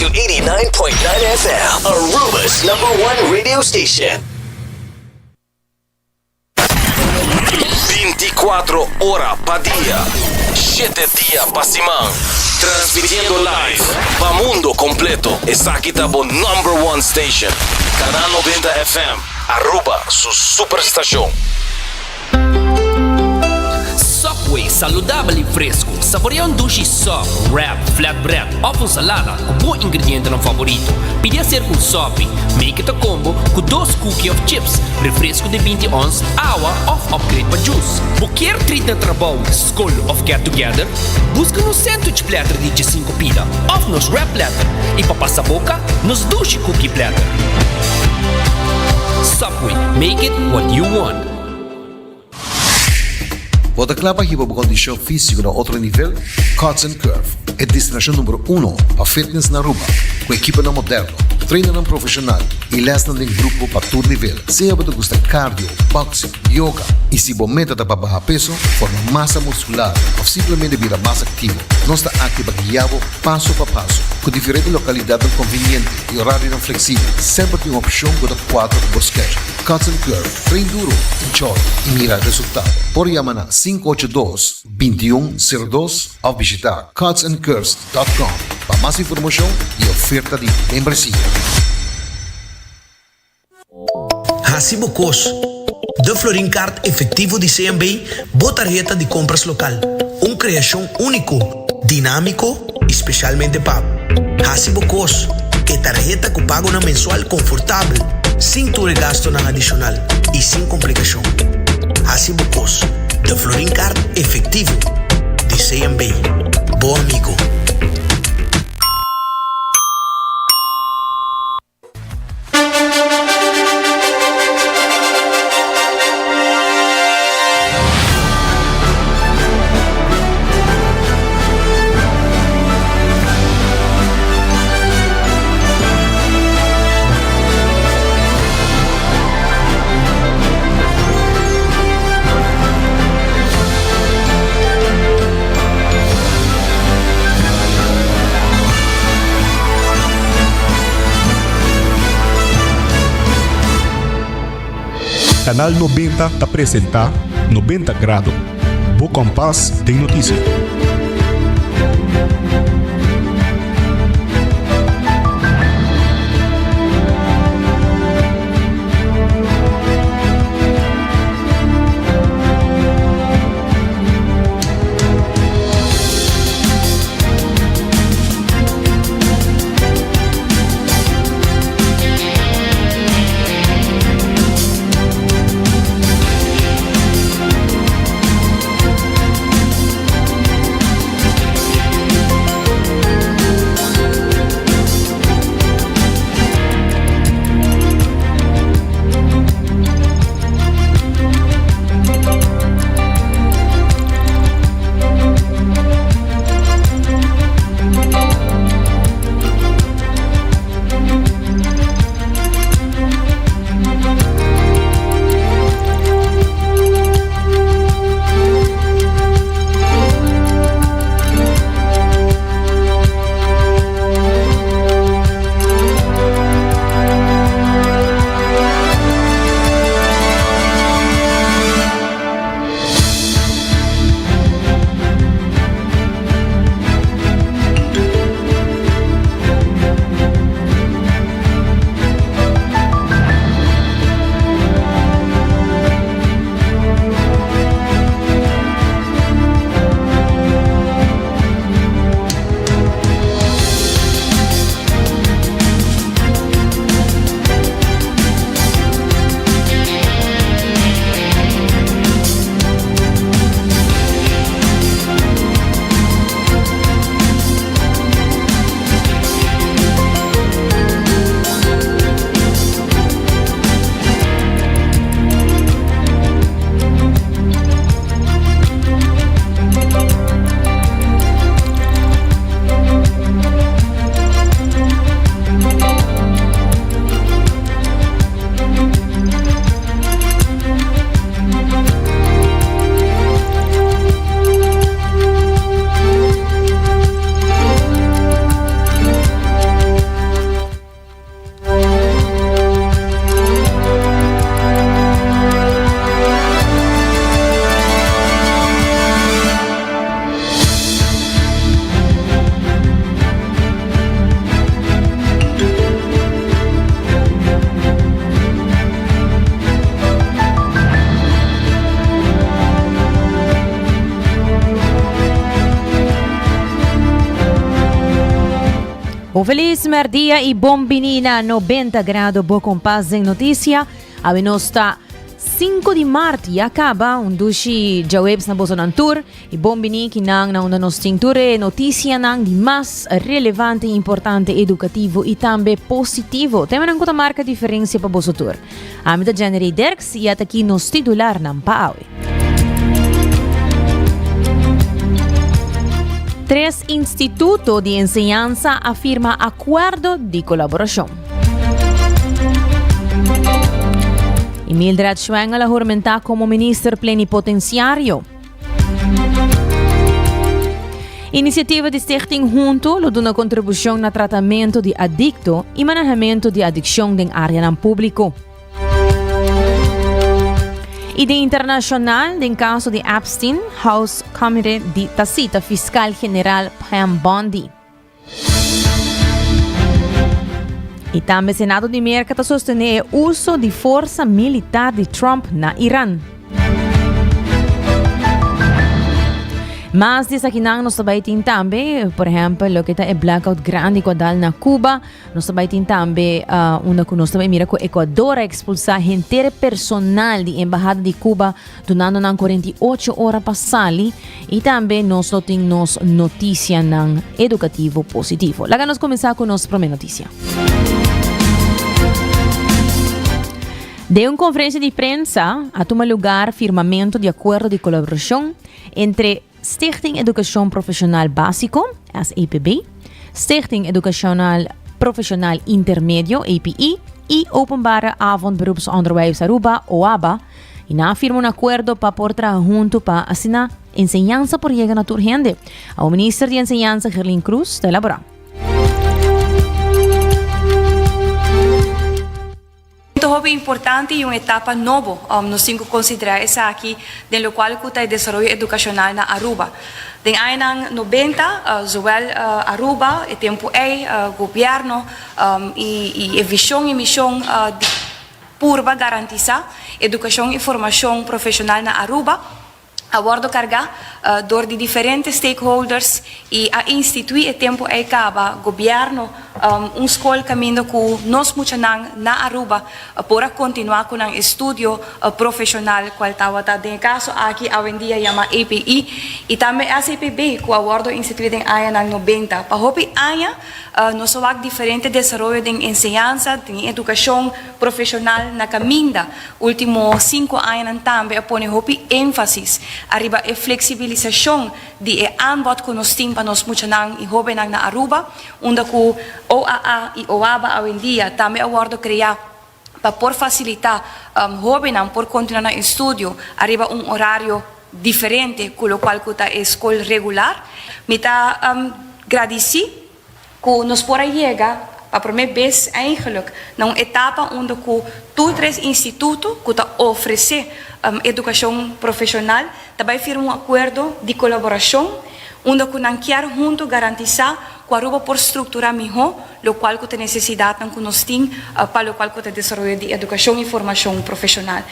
to 89.9 FM, Aruba's number one radio station. 24 ora pa dia, 7 dia pa siman. Transmitiendo live pa mundo completo. Esaki ta bo number one station. Canal 90 FM, Aruba su superstacion. Subway, saludabel y fresco. Saborea un dushi sub, wrap, flatbread of un salada cu bo ingredientenan favorito. Pidi hacer cu un sopi. Make it a combo cu dos cookie of chips, refresco di binti ons, awa of upgrade pa juice. Bo kier treat na trabou, scol of get together? Busca nos sandwich platter di djesinco pida of nos wrap platter y pa pasa boca, nos dushi cookie platter. Subway, make it what you want. Bo ta kla pa hiba bo kondishon físiko na otro nivel? Cuts and Curve, e destinashon number uno pa fitness na Aruba, ku ekiponan moderno, trainernan profeshonal i lèsnan den grupo pa tur nivel. Sea bo ta gusta cardio, boxing, yoga i si bo meta ta pa baha peso, forma masa muskular òf simplemente bira mas aktivo, nos ta aki pa guia bo paso pa paso. Ku diferente lokalidatnan konveniente i orarionan fleksibel, semper tin un opshon ku ta kuadra ku bo schedule. Cuts and Curve, train duro, enjoy i mira resultado. Por yama na 582 2102 òf bishita cutsandcurves.com pa mas informashon i oferta di membresia. Hasi bo kos. De Florin Card Efectivo di CMB, bo tarheta di compras local. Un creacion unico, dinamico y specialmente pa bo. Hasi bo kos. E tarheta cu pagonan mensual confortabel, sin tur e gastonan adicional y sin complicacion. Hasi bo kos. De Florin Card Efectivo di CMB. Bo amigo. Canal 90 ta presenta 90 Grado, bo kompas den noticia. Un feliz merdia y bon bini na 90 grado bo kompas den noticia. Awe nos ta 5 di maart ya caba un dushi djaweps na boso nan tur y bon bini kinan na unda nos tin tur e noticianan di mas relevante, importante, educativo y tambe positivo. Temanan cu ta marca diferencia pa boso tur. Ami ta Jenny Derks y ata aki nos titularnan pa awe. Tres instituto di enseñansa a firma akuerdo di kolaborashon. Y Mildred Schwengel a hurmentá komo minister plenipotenciario. Inisiativa di Stichting Hunto lo duna kontribushon na tratamentu di adikto i manehamentu di adikshon den áreanan públiko. I den internashonal, den kaso di Epstein, House Committee di ta sita Fiskal General Pam Bondi. I tambe Senado di Merka ta sostené e uso di forsa militar di Trump na Iran. Mas di esakinan nos ta bai tin tambe, por ehempel, loke ta e blackout grandi ku a dal na Cuba. Nos ta bai tin tambe uh, unda ku nos ta bai mira ku Ecuador a expulsá henter e personal di embahada di Cuba, dunando nan 48 ora pa sali. I tambe nos lo tin nos noticianan educativo positivo. Laga nos kuminsá ku nos promé noticia. Den un conferencia di prensa a tuma lugar firmamento di acuerdo di colaboracion entre Stichting Edukashon Profeshonal Básiko, SEPB, Stichting Edukashonal Profeshonal Intermedio, EPI, i Openbare Avond Beroepsonderwijs Aruba, OABA, i nan a firma un akuerdo pa por traha huntu pa asina enseñansa por yega na tur hende. Awo Minister di Enseñansa Gerlin Cruz ta elaborá. Ta hopi importante y un etapa nobo. Nos tin cu considera esaki den locual cu ta e desaroyo educacional na Aruba. Den añanan nobenta, zowel Aruba, e tempo ey, gobierno y e vision y mision di purba garantisa educacion y formacion profesional na Aruba, a wordo carga door di diferente stakeholders y a institui e tempo ey caba gobierno un scol caminda cu nos muchanan na Aruba por a continua cu nan estudio profesional cual tabata den e caso aki awendia yama API y tambe SAPB cu a wordo institui den añanan nobenta. Pa hopi aña nos a wak diferente desaroyo den enseñansa, den educacion profesional na caminda. Ultimo sinku añanan tambe a pone hopi énfasis ariba e fleksibilisashon di e aanbod ku nos tin pa nos muchanan i hóbennan na Aruba, unda ku OAA i OABA awendia tambe a wòrdu kreá pa por fasilitá hóbennan por kontinuá nan estudio ariba un orario diferente ku lokual ku ta e skol regular. Mi ta gradisí Ku nos por a yega pa promé bes eigenlijk na un etapa unda ku tur tres instituto ku ta ofresé edukashon profeshonal ta bai firma un akuerdo di kolaborashon unda ku nan kier huntu garantisá ku Aruba por strukturá mihó lokual ku ta nesesidatnan ku nos tin pa lokual ku ta desaroyo di edukashon i formashon profeshonal.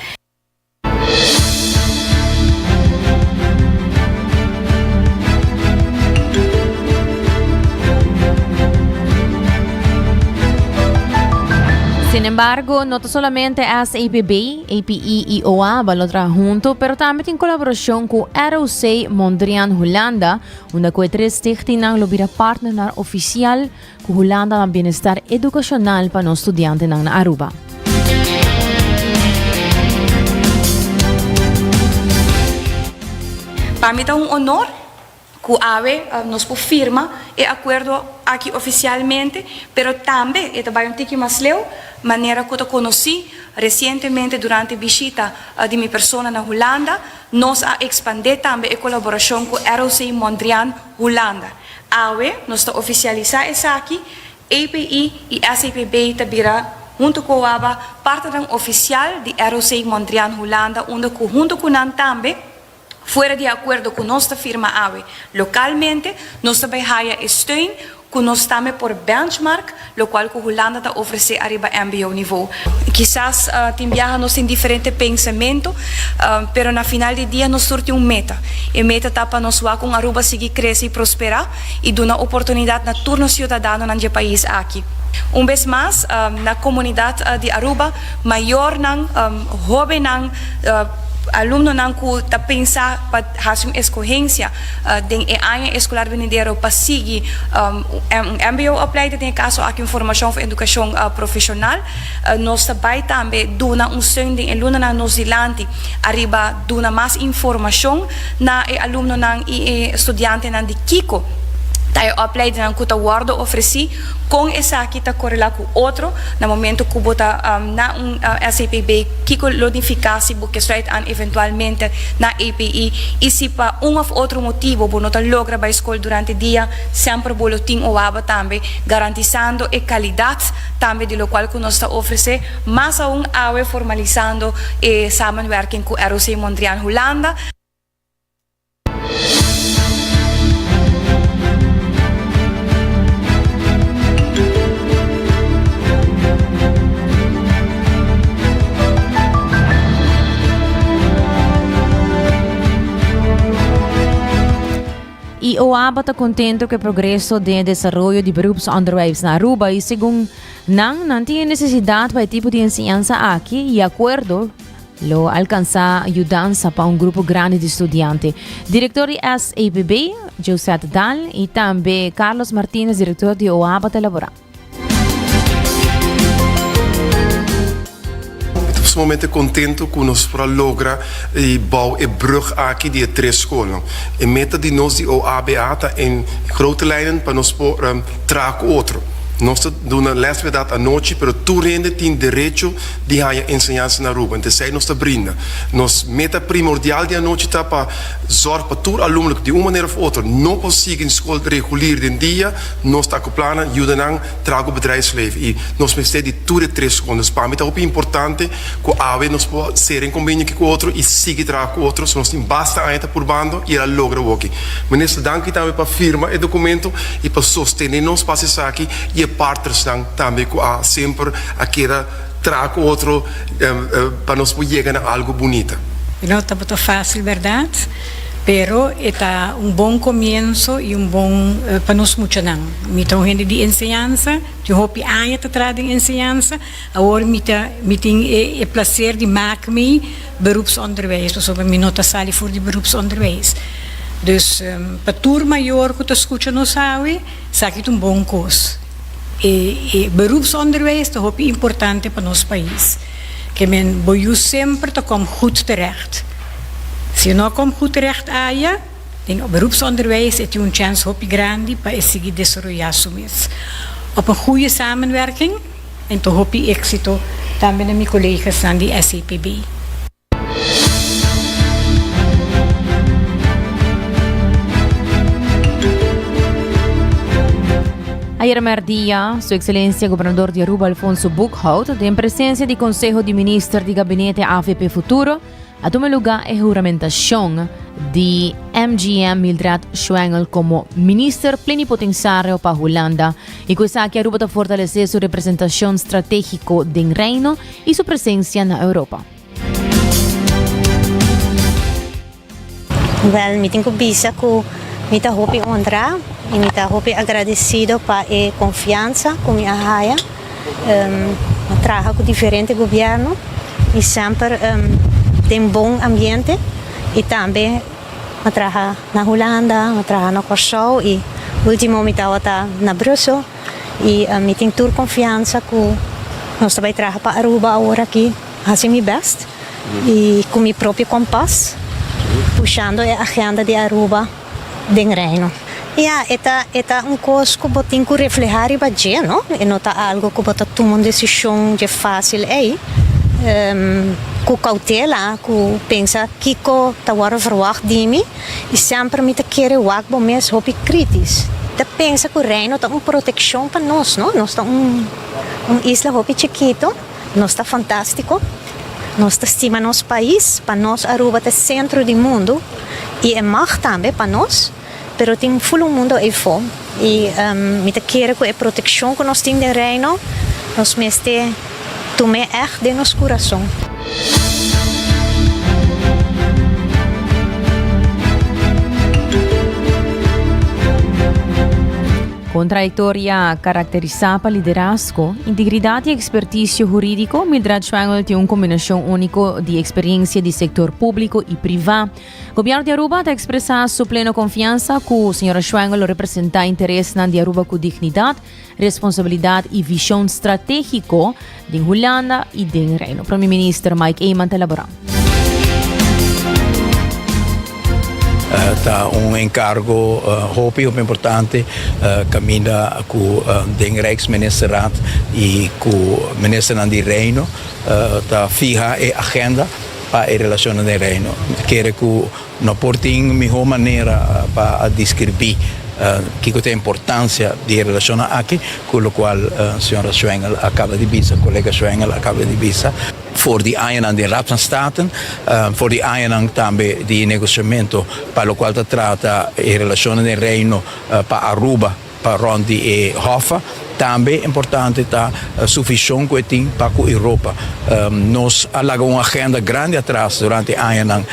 Sin embargo, no ta solamente SAPB, APE y OABA lo traha hunto, pero tambe tin colaboracion cu ROC Mondriaan Hulanda, unda cu e tres stichtingnan lo bira partnernan oficial Ku Hulanda na bienestar edukashonal pa nos studiantenan na Aruba. Pa mi ta un honor ku awe nos por firma e akuerdo aki ofisialmente, pero tambe e ta bai un tiki mas leu, manera ku ta konosí resientemente durante bishita di mi persona na Hulanda, nos a ekspandé tambe e kolaborashon ku ROC Mondriaan Hulanda. Awe nos ta ofisialisá esaki, API i SAPB ta bira huntu ku OABA partnernan ofisial di ROC Mondriaan Hulanda unda ku huntu ku nan tambe, fuera di e akuerdo ku nos ta firma awe lokalmente, nos ta bai haya e steun. Ku nos tambe por benchmark lokual ku Hulanda ta ofresé ariba mbo nivo. Kisas tin biaha nos tin diferente pensamentu, pero na final di dia nos tur tin un meta. E meta ta pa nos wak un Aruba sigui krese i prosperá i duna oportunidat na tur nos siudadanonan dje pais aki. Un bes mas na komunidat di Aruba, mayornan, hóbennan, alumnonan ku ta pensa pa hasi un eskohensia den e aña eskolar benidero pa sigui un mbo opleiding, den e kaso aki un formashon òf edukashon profeshonal. Nos ta bai tambe duna un steun den e lunanan nos dilanti ariba duna mas informashon na e alumnonan i e studiantenan di kiko ta e opleidingnan ku ta wòrdu ofresí. Kon esaki ta korelá ku otro na momento ku bo ta na un SAPB? Kiko lo nifiká si bo ke sluit aan eventualmente na EPI? I si pa un òf otro motibu bo no ta logra bai skol durante dia, semper bo lo tin OABA tambe, garantisando e kalidat tambe di lokual ku nos ta ofresé, mas aun awe formalisando e samenwerking ku ROC Mondriaan Hulanda. I OABA ta contento cu e progreso den e desaroyo di beroepsonderwijs na Aruba y segun nan, nan tin e necesidad pa e tipo di enseñansa aki y acuerdo Lo alkansá yudansa pa un grupo grandi di studiante. Direktor di SAPB, Josette Daal, i tambe Carlos Martinez, direktor di OABA ta elaborá. Mi ta sumamente contento cu nos por a logra y bou e brug aki di e tres scolnan. E meta di nos di OABA ta en grote lijnen pa nos por traha cu otro. Nos ta duna les verdad anochi pero tur hende tin derecho di haña enseñansa na Aruba. Entonces esei nos ta brinda. Nos meta primordial di anochi ta pa zorg pa tur alumno ku di un manera of otro no por sigui skol regulier den dia, nos ta akopla nan, yuda nan traha ku bedrijfsleven. I nos mester di tur e tres skol. Dus pa mi ta hopi importante ku awe nos por sera en kombenio aki ku otro i sigui traha ku otro. So nos tin basta aña ta purbando i el a logra awoki. Minister danki tambe pa firma e dokumento i pa sostene nos pa hasi esaki i e partnersnan tambe ku a semper a keda traha ku otro pa nos por yega na algu bunita. E no tabata fácil berdad, pero e ta un bon comienso y un bon pa nos muchanan. Mi ta un hende di enseñansa, tin hopi aña ta traha den enseñansa, awor mi ta mi tin e placer di mak mi beroepsonderwijs pasobra mi no ta sali for di beroepsonderwijs. Dus pa tur mayor cu ta scucha nos awe, esaki ta un bon cos. E beroepsonderwijs ta hopi importante pa nos pais. Ke men bo yu semper ta kom goed terecht. Si e no a kom goed terecht aya, den beroepsonderwijs e tin un chèns hopi grandi pa e sigui desaroyá su mes. Op een goede samenwerking en ta hopi éksito tambe na mi kolegasnan di SAPB. Ayer merdia, Su Excelencia Gobernador di Aruba Alfonso Boekhoudt, den presencia di Conseho di Minister di Gabinete AVP Futuro, a tuma lugar e juramentacion di MGM Mildred Schwengel como Minister Plenipotenciario pa Hulanda. Y cu esaki Aruba ta fortalece su representacion strategico den Reino y su presencia na Europa. Wèl, mi tin ku bisa ku mi ta hopi honrá i mi ta hopi agradesido pa e konfiansa ku mi a haya. Mi a traha ku diferente gobièrnu i semper den bon ambiente i tambe mi a traha na Hulanda, mi a traha na Kòrsou i último mi tabata na Brussel i mi tin tur konfiansa ku nos ta bai traha pa Aruba awor aki. Hasi mi best y cu mi propio compas pushando e agenda di Aruba den Reino. Ya, e ta e ta un cos cu bo tin cu refleha riba dje, no? E no ta algo cu bo ta tuma un decision dje facil ey. Cu cautela, cu pensa kico ta worde verwacht di mi y semper mi ta kere wak bo mes hopi critis. Ta pensa cu Reino ta un proteccion pa nos, no? Nos ta un un isla hopi chikito. Nos ta fantástiko, nos ta stima nos pais, pa nos Aruba ta e sentro di mundu i e mag tambe pa nos, pero tin ful un mundu eifó. I mi ta kere ku e protekshon ku nos tin den Reino, nos mester tum'é ègt den nos kurason. Ku un trayektoria karakterisá pa liderazgo, integridat i ekspertisio hurídiko, Mildred Schwengel tin un kombinashon úniko di eksperensia di sektor públiko i privá. Gobierno di Aruba ta expresa su pleno confiansa cu Sra. Schwengel lo representa interesnan di Aruba cu dignidad, responsabilidad y vision strategico den Hulanda y den Reino. Prome Minister Mike Eman ta elabora. Ta un encargo hopi hopi importante caminda cu den Rijksministerraad y cu ministernan di Reino ta fiha e agenda pa e relashonnan den Reino. Mi ta kere ku no por tin mihó manera pa a deskribí kiko ta e importansia di e relashonnan aki ku lokual señora Schwengle a kaba di bisa, kolega Schwengle a kaba di bisa. For di añanan den Raad van Staten, for di añanan tambe di negosiamentu pa lokual ta trata e relashonnan den Reino pa Aruba. Pa rond di e Hoffa. Tambe importante ta su vision cu e tin pa cu Europa. Nos a laga un agenda grandi atras durante e añanan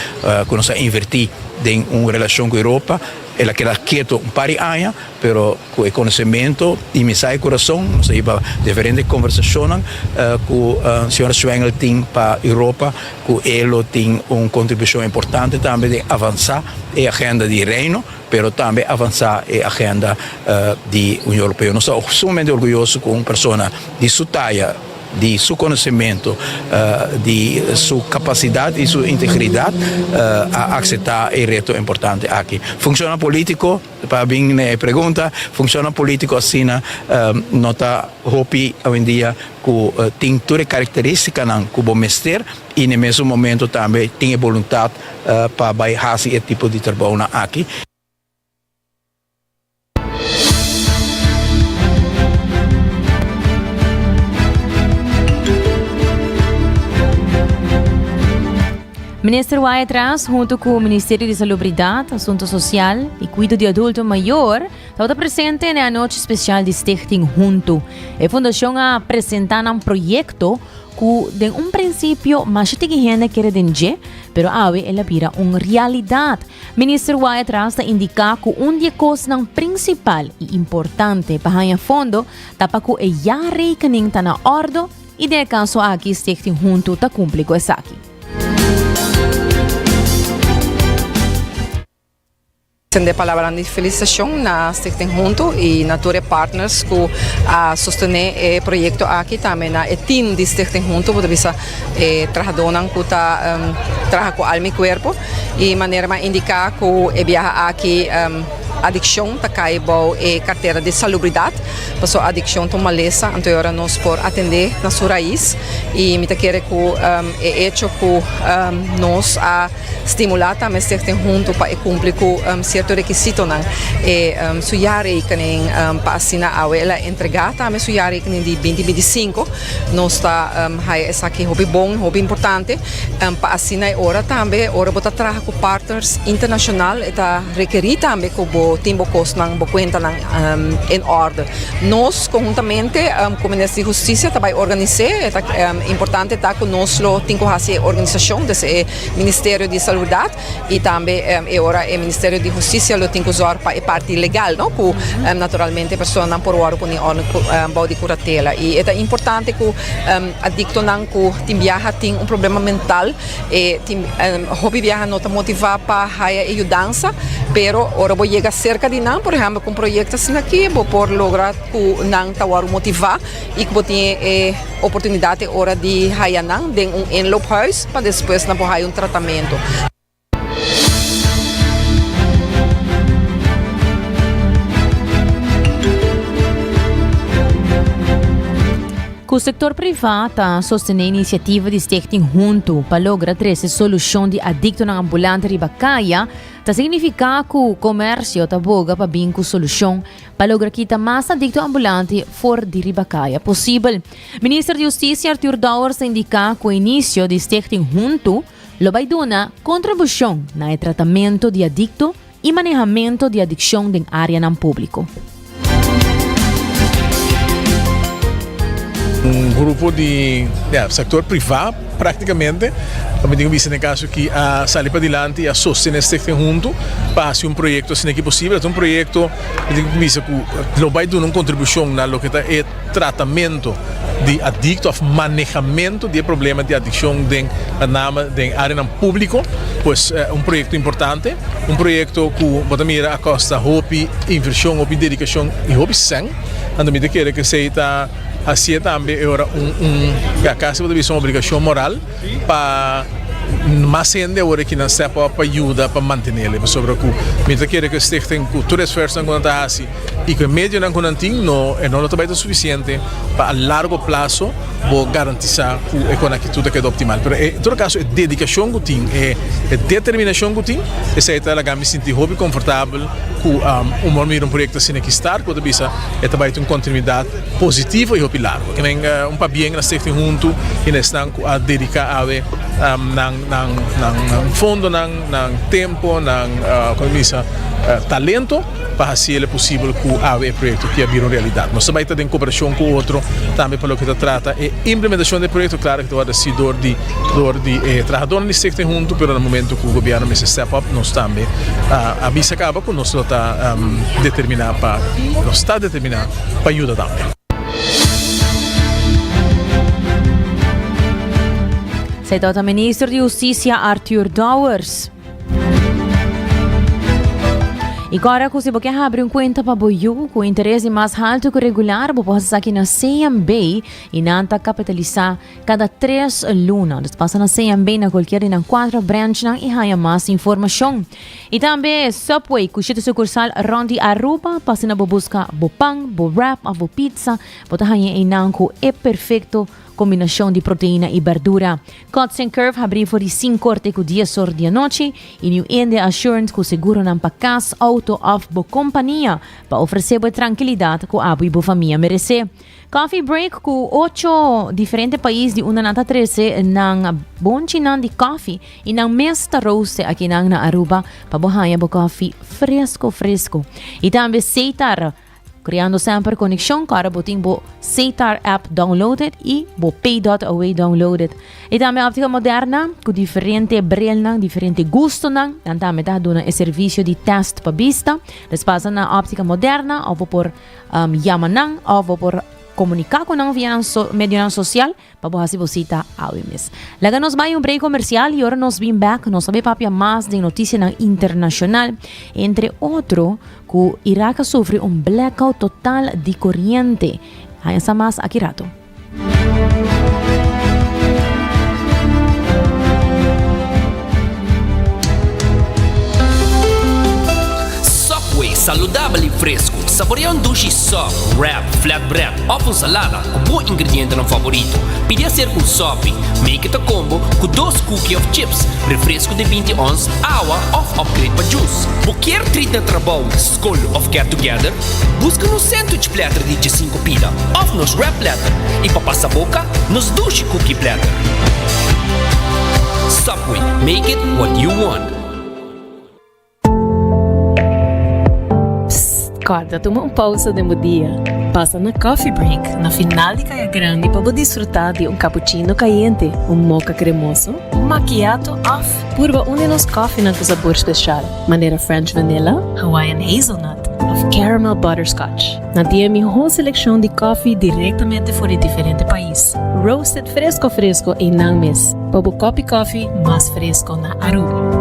cu nos a inverti den un relacion cu Europa. El a keda keto un par di aña, pero cu e conocemento y mi sa e curason nos a hiba diferente conversacionnan cu señor Schwengle tin pa Europa cu e lo tin un contribucion importante tambe den avansa e agenda di Reino. pero tambe avansa e agenda di Union Europeo. Nos ta sumamente orguyoso cu un persona di su taya, di su conocimento, di su capacidad y su integridad a acepta e reto importante aki. Funcionnan politico, pa bin na e pregunta, funcionnan politico asina no ta hopi awendia cu tin tur e caracteristicanan cu bo mester y na e mesun momento tambe tin e boluntad pa bai hasi e tipo di trabounan aki. Minister Wyatt Ras hunto cu Ministerio di Salubridad, Asunto Social y Cuido di Adulto Mayor tabata presente na e anochi special di Stichting Hunto. E fundacion a presenta nan proyecto Ku den un prinsipio masha tiki hende kere den dje, pero awe el a bira un realidat. Minister Wyatt Ras ta indiká ku un di e kosnan prinsipal i importante pa haña fondo ta pa ku e jaarrekening ta na òrdo i den e kaso aki Stichting Huntu ta kumpli ku esaki. Sende palabranan di felicitacion na Stichting Hunto y na tur e partners cu a sostene e proyecto aki, tambe na e team di Stichting Hunto, bo ta bisa e trahadonan cu ta traha cu alma y cuerpo y manera mi a indica cu e biaha aki adiccion ta cay bou e cartera di salubridad, pasobra adiccion ta un malesa, anto e ora nos por atende na su raiz y mi ta kere cu e hecho cu nos a. Stimulá tambe Stichting Hunto pa e kumpli ku sierto rekisitonan. E su jaarrekening pa asina awe el a entregá tambe su jaarrekening di binti binti sinku. Nos ta haya esaki hopi bon, hopi importante pa asina e ora tambe ora bo ta traha ku partners internashonal e ta rekerí tambe ku bo tin bo kosnan, bo kuentanan en orde. Nos konhuntamente ku Minister di Hustisia ta bai organis'é. E ta importante ta ku nos lo tin ku hasi e organisashon desde e Ministerio di Saludat y tambe e ora e Ministerio di Husticia lo tin cu zorg pa e parti legal no cu naturalmente personanan por wordo poni orden bou di curatela y e ta importante cu adictonan cu tin biaha tin un problema mental e tin hopi biaha no ta motiva pa haya e yudansa pero ora bo yega cerca di nan por ehempel cu un proyecto asina aki bo por logra cu nan ta wordo motiva y cu bo tin e oportunidad e ora di haya nan den un inloophuis pa despues nan por haya un tratamento. Ku sektor privá ta sostené inisiativa di Stichting Huntu pa logra trese solushon di adiktonan ambulante riba kaya, ta signifiká ku komersio ta boga pa bin ku solushon Pa logra kita mas adicto ambulante for di riba caya posibel. Minister di Husticia Arthur Dowers ta indica cu e inicio di Stichting Huntu lo bay duna contribucion na e tratamento di adicto y manehamento di adiccion den areanan publico. Un grupo di ya sector priva practicamente, mi tin cu bisa den e caso aki a sali padilanti y a sostene Stichting Hunto pa haci un proyecto asina aki posibel. Ta un proyecto mi tin cu bisa cu lo bay duna un contribucion na loke ta e tratamento di adicto of manehamentu di e problema di adiccion den met name den areanan publico. Pues un proyecto importante, un proyecto cu bo ta mira a costa hopi inversion, hopi dedicacion y hopi cen. Anto mi ta kere cu esey ta hacié tambe e ora un un ya casi bo ta bisa un obligacion moral pa mas hende awor aki nan step up pa yuda pa mantenele pasobra cu mi ta kere cu e stichting cu tur esfuerzonan cu nan ta haci y cu e medionan cu nan tin no e no lo ta bay ta suficiente pa a largo plazo bo garantisa cu e conakitud ta keda optimal. Pero en todo caso e dedicacion cu tin e determinacion cu tin esey ta laga mi sinti hopi confortabel cu un por mira un proyecto asina aki start cu bo ta bisa e ta bay tin un continuidad positivo y hopi largo. Ke men un pabien na Stichting Huntu y na esnan cu a dedica awe nan nan nan fondonan, nan tempo, nan como bisa talento pa haci el posibel cu awe e proyecto aki a bira un realidad. Nos ta bay ta den cooperacion cu otro tambe pa loke ta trata e implementacion di e proyecto. Claro cu ta worde haci door di door di e trahadornan di Stichting Huntu, pero na momento cu gobierno mester step up nos tambe a bisa caba cu nos lo ta determina pa nos ta determina pa yuda tambe. Esei tabata minister di Husticia Arthur Dowers. Y cora cu si bo ke habri un cuenta pa bo yu cu interes di mas halto cu regular, bo por haci esaki na CMB y nan ta capitalisa cada tres luna. Dus pasa na CMB na cualkier di nan cuatro branchnan y haya mas informacion. Y tambe Subway cu shete sucursal rond di Aruba, pa asina bo busca bo pan, bo wrap of bo pizza, bo ta haya eynan cu e perfecto Kombinashon di proteina i berdura. Cuts and Curve habrí for di sinkor te ku dies or di anochi i New India Assurance ku seguronan pa kas, outo òf bo kompania pa ofresé bo e trankilidat ku abo i bo famia meresé. Coffee Break ku ocho diferente pais di unda nan ta trese nan bonchinan di kofi i nan mes ta roaste akinan na Aruba pa bo haña bo kofi fresco fresco. I tambe Setar. Creando semper conexion cu ora bo tin bo Setar app downloaded y bo Pay.away downloaded. Y tambe Optica Moderna cu diferente brilnan, diferente gustonan. Nan tambe ta duna e servicio di test pa bista. Dus pasa na Optica Moderna of bo por um, yama nan of bo por comunica cu nan via nan so, medionan social. Pa bo hasi bo sita awe mes. Laga nos bai un break comercial y ora nos bin back nos ta bay papia mas den noticianan internacional. Entre otro cu Irak a sufri un blackout total di coriente. Haña sa mas aki rato. Subway, saludabel y fresco. Saborea un dushi sub, wrap, flatbread of un salada cu bo ingredientenan favorito. Pidi hacer un sopi. Make it a combo cu dos cookie of chips, refresco di binti ons, awa of upgrade pa juice. Bo kier treat na trabou, scol of get together? Busca nos sandwich platter di djesinco pida of nos wrap platter y pa pasa boca, nos dushi cookie platter. Subway, make it what you want. Psst, kòrda tuma un pousa den bo dia. Pasa na Coffee Break na final di Kaya Grandi pa bo disfrutá di un cappuccino kayente, un mocha kremoso, un macchiato òf purba un di nos kòfinan ku sabor speshal, manera French Vanilla, Hawaiian Hazelnut òf Caramel Butterscotch. Nan tin e mihó selekshon di kòfi direktamente for di diferente pais, roasted fresko fresko einan mes. Pa bo kopi kofi mas fresco na Aruba.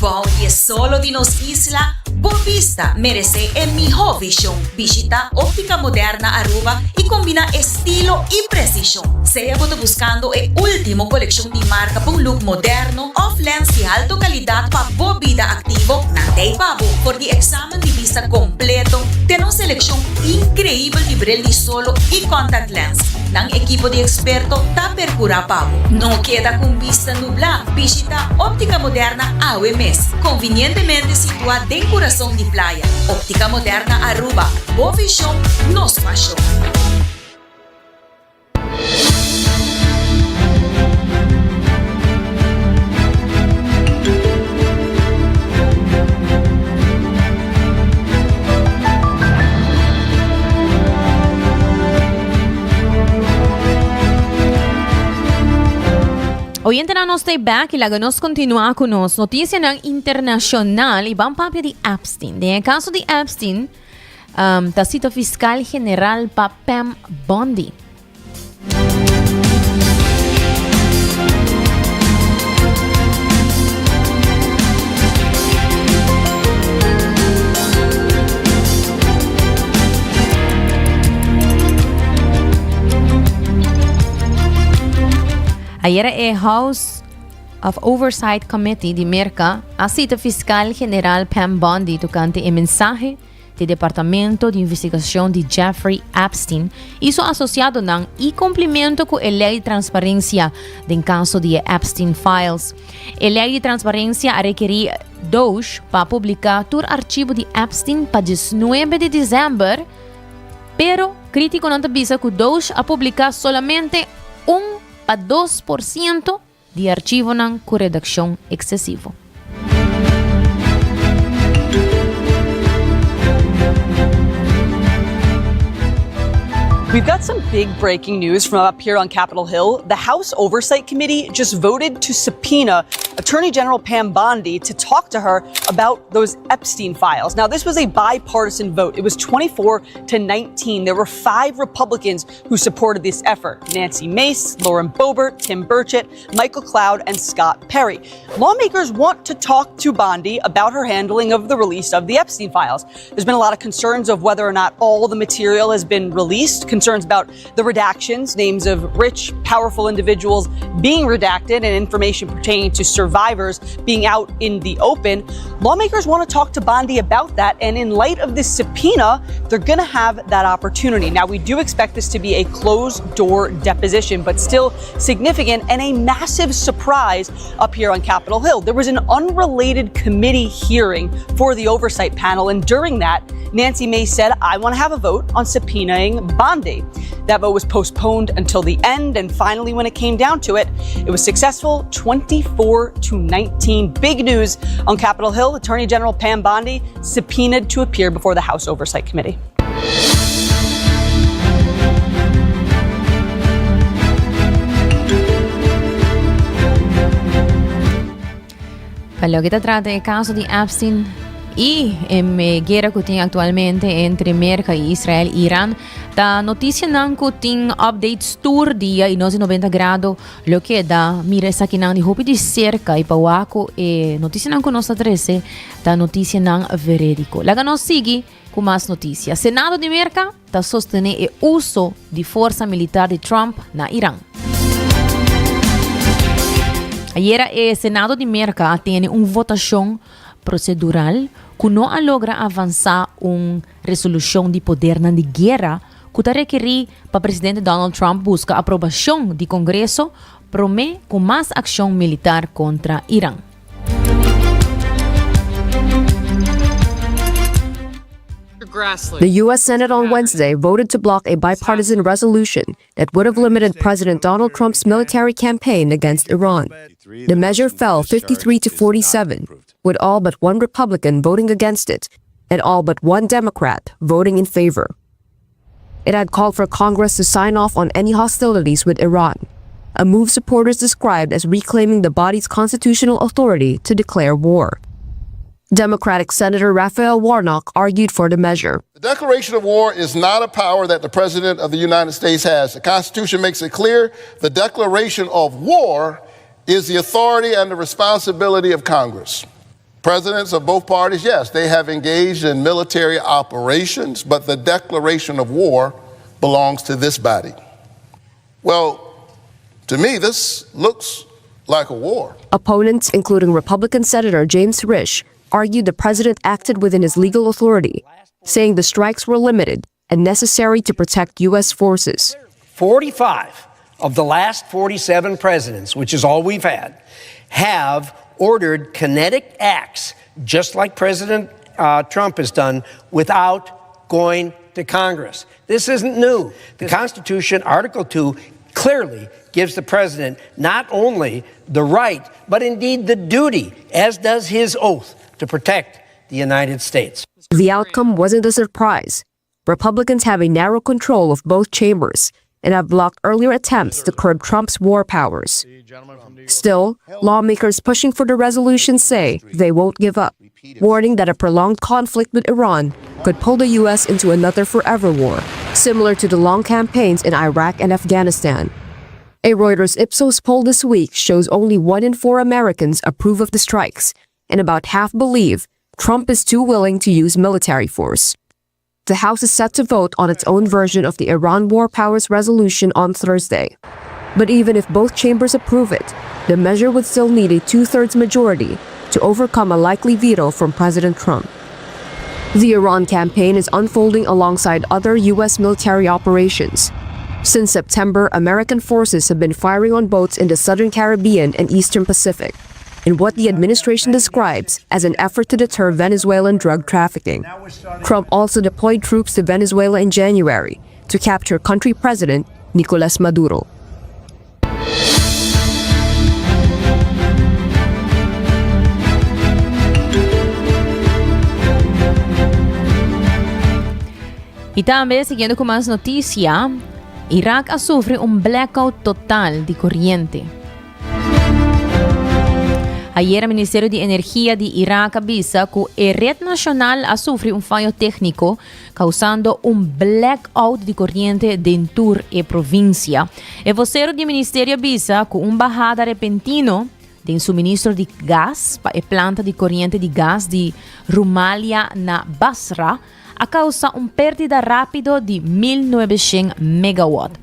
Bou di e solo di nos isla, bo bista merece e miho vision. Bishita Optica Moderna Aruba y combina estilo y precision. Sea bo ta buscando e ultimo coleccion di marca pa un look moderno, Of lens di alto calidad pa bo bida activo, nan t'ey pa bo. For di examen di bista completo te nos seleccion increibel di bril di solo y contact lens, nan ekipo di experto ta percura pa bo. No keda cu un bista nubla, bishita Optica Moderna awe mes, convinientemente situa den curason di Playa. Optica Moderna Aruba, bo vision, nos pasion. Oyentenan nos ta e bek y laga nos continua cu nos noticianan internacional y ban papia di Epstein. Den e caso di Epstein um, ta cita fiscal general pa Pam Bondi. Ayera e House of Oversight Committee di Merka a sita Fiskal General Pam Bondi tokante e mensahe di Departamento di Investigashon di Jeffrey Epstein i su asosiadonan i kumplimentu ku e Lei di Transparensia den kaso di e Epstein Files. E Lei di Transparensia a rekerí DOGE pa publiká tur archivo di Epstein pa diesnuebe di desèmber, pero krítikonan ta bisa ku DOGE a publiká solamente un pa 2% di archivonan ku redakshon eksesivo. We've got some big breaking news from up here on Capitol Hill. The House Oversight Committee just voted to subpoena Attorney General Pam Bondi to talk to her about those Epstein files. Now, this was a bipartisan vote. It was 24 to 19. There were five Republicans who supported this effort Nancy Mace, Lauren Boebert, Tim Burchett, Michael Cloud, and Scott Perry. Lawmakers want to talk to Bondi about her handling of the release of the Epstein files. There's been a lot of concerns of whether or not all the material has been released, concerns about the redactions, names of rich, powerful individuals being redacted, and information pertaining to survivors being out in the open. Lawmakers want to talk to Bondi about that, and in light of this subpoena, they're going to have that opportunity. Now, we do expect this to be a closed door deposition, but still significant and a massive surprise up here on Capitol Hill. There was an unrelated committee hearing for the oversight panel, and during that, Nancy Mace said, I want to have a vote on subpoenaing Bondi. That vote was postponed until the end, and finally, when it came down to it, it was successful 24 to 19. Big news on Capitol Hill. Attorney General Pam Bondi subpoenaed to appear before the House Oversight Committee. Pa loke ta trata e caso di Epstein y e guera cu tin actualmente entre Merca y Israel y Iran, ta noticianan cu tin updates tur dia y nos di 90 grado lo keda mira esakinan di hopi di cerca y pa wak cu e noticianan cu nos ta trece ta noticianan veredico. Laga nos sigui cu mas noticia. Senado di Merca ta sostene e uso di forsa militar di Trump na Iran. Ayera e Senado di Merca a tene un votacion procedural cu no a logra avansa un resolucion di podernan di guera cu ta rekeri pa presidente Donald Trump busca aprobacion di Congreso prome cu mas accion militar contra Iran. The U.S. Senate on Wednesday voted to block a bipartisan resolution that would have limited President Donald Trump's military campaign against Iran. The measure fell 53 to 47, with all but one Republican voting against it and all but one Democrat voting in favor. It had called for Congress to sign off on any hostilities with Iran, a move supporters described as reclaiming the body's constitutional authority to declare war. Democratic Senator Raphael Warnock argued for the measure. The declaration of war is not a power that the President of the United States has. The Constitution makes it clear the declaration of war is the authority and the responsibility of Congress. Presidents of both parties, yes, they have engaged in military operations, but the declaration of war belongs to this body. Well, to me, this looks like a war. Opponents, including Republican Senator James Risch, argued the president acted within his legal authority, saying the strikes were limited and necessary to protect U.S. forces. 45 of the last 47 presidents, which is all we've had, have ordered kinetic acts, just like President uh, Trump has done, without going to Congress. This isn't new. The Constitution, Article 2, clearly gives the president not only the right, but indeed the duty, as does his oath, to protect the United States. The outcome wasn't a surprise. Republicans have a narrow control of both chambers, and have blocked earlier attempts to curb Trump's war powers. Still, lawmakers pushing for the resolution say they won't give up, warning that a prolonged conflict with Iran could pull the U.S. into another forever war, similar to the long campaigns in Iraq and Afghanistan. A Reuters Ipsos poll this week shows only one in four Americans approve of the strikes, and about half believe Trump is too willing to use military force. The House is set to vote on its own version of the Iran War Powers resolution on Thursday. But even if both chambers approve it, the measure would still need a two thirds majority to overcome a likely veto from President Trump. The Iran campaign is unfolding alongside other U.S. military operations. Since September, American forces have been firing on boats in the Southern Caribbean and Eastern Pacific in what the administration describes as an effort to deter Venezuelan drug trafficking. Trump also deployed troops to Venezuela in January to capture country president Nicolas Maduro. Y tambe, siguiendo cu mas noticia, Irak a sufri un blackout total di coriente. Ayera Ministerio di Energia di Irak a bisa cu e red nacional a sufri un fayo tecnico, causando un blackout di coriente den tur e provincia. E vocero di ministerio a bisa cu un bahada repentino den suministro di gas pa e planta di coriente di gas di Rumalia na Basra a causa un perdida rapido di 1900 megawatt.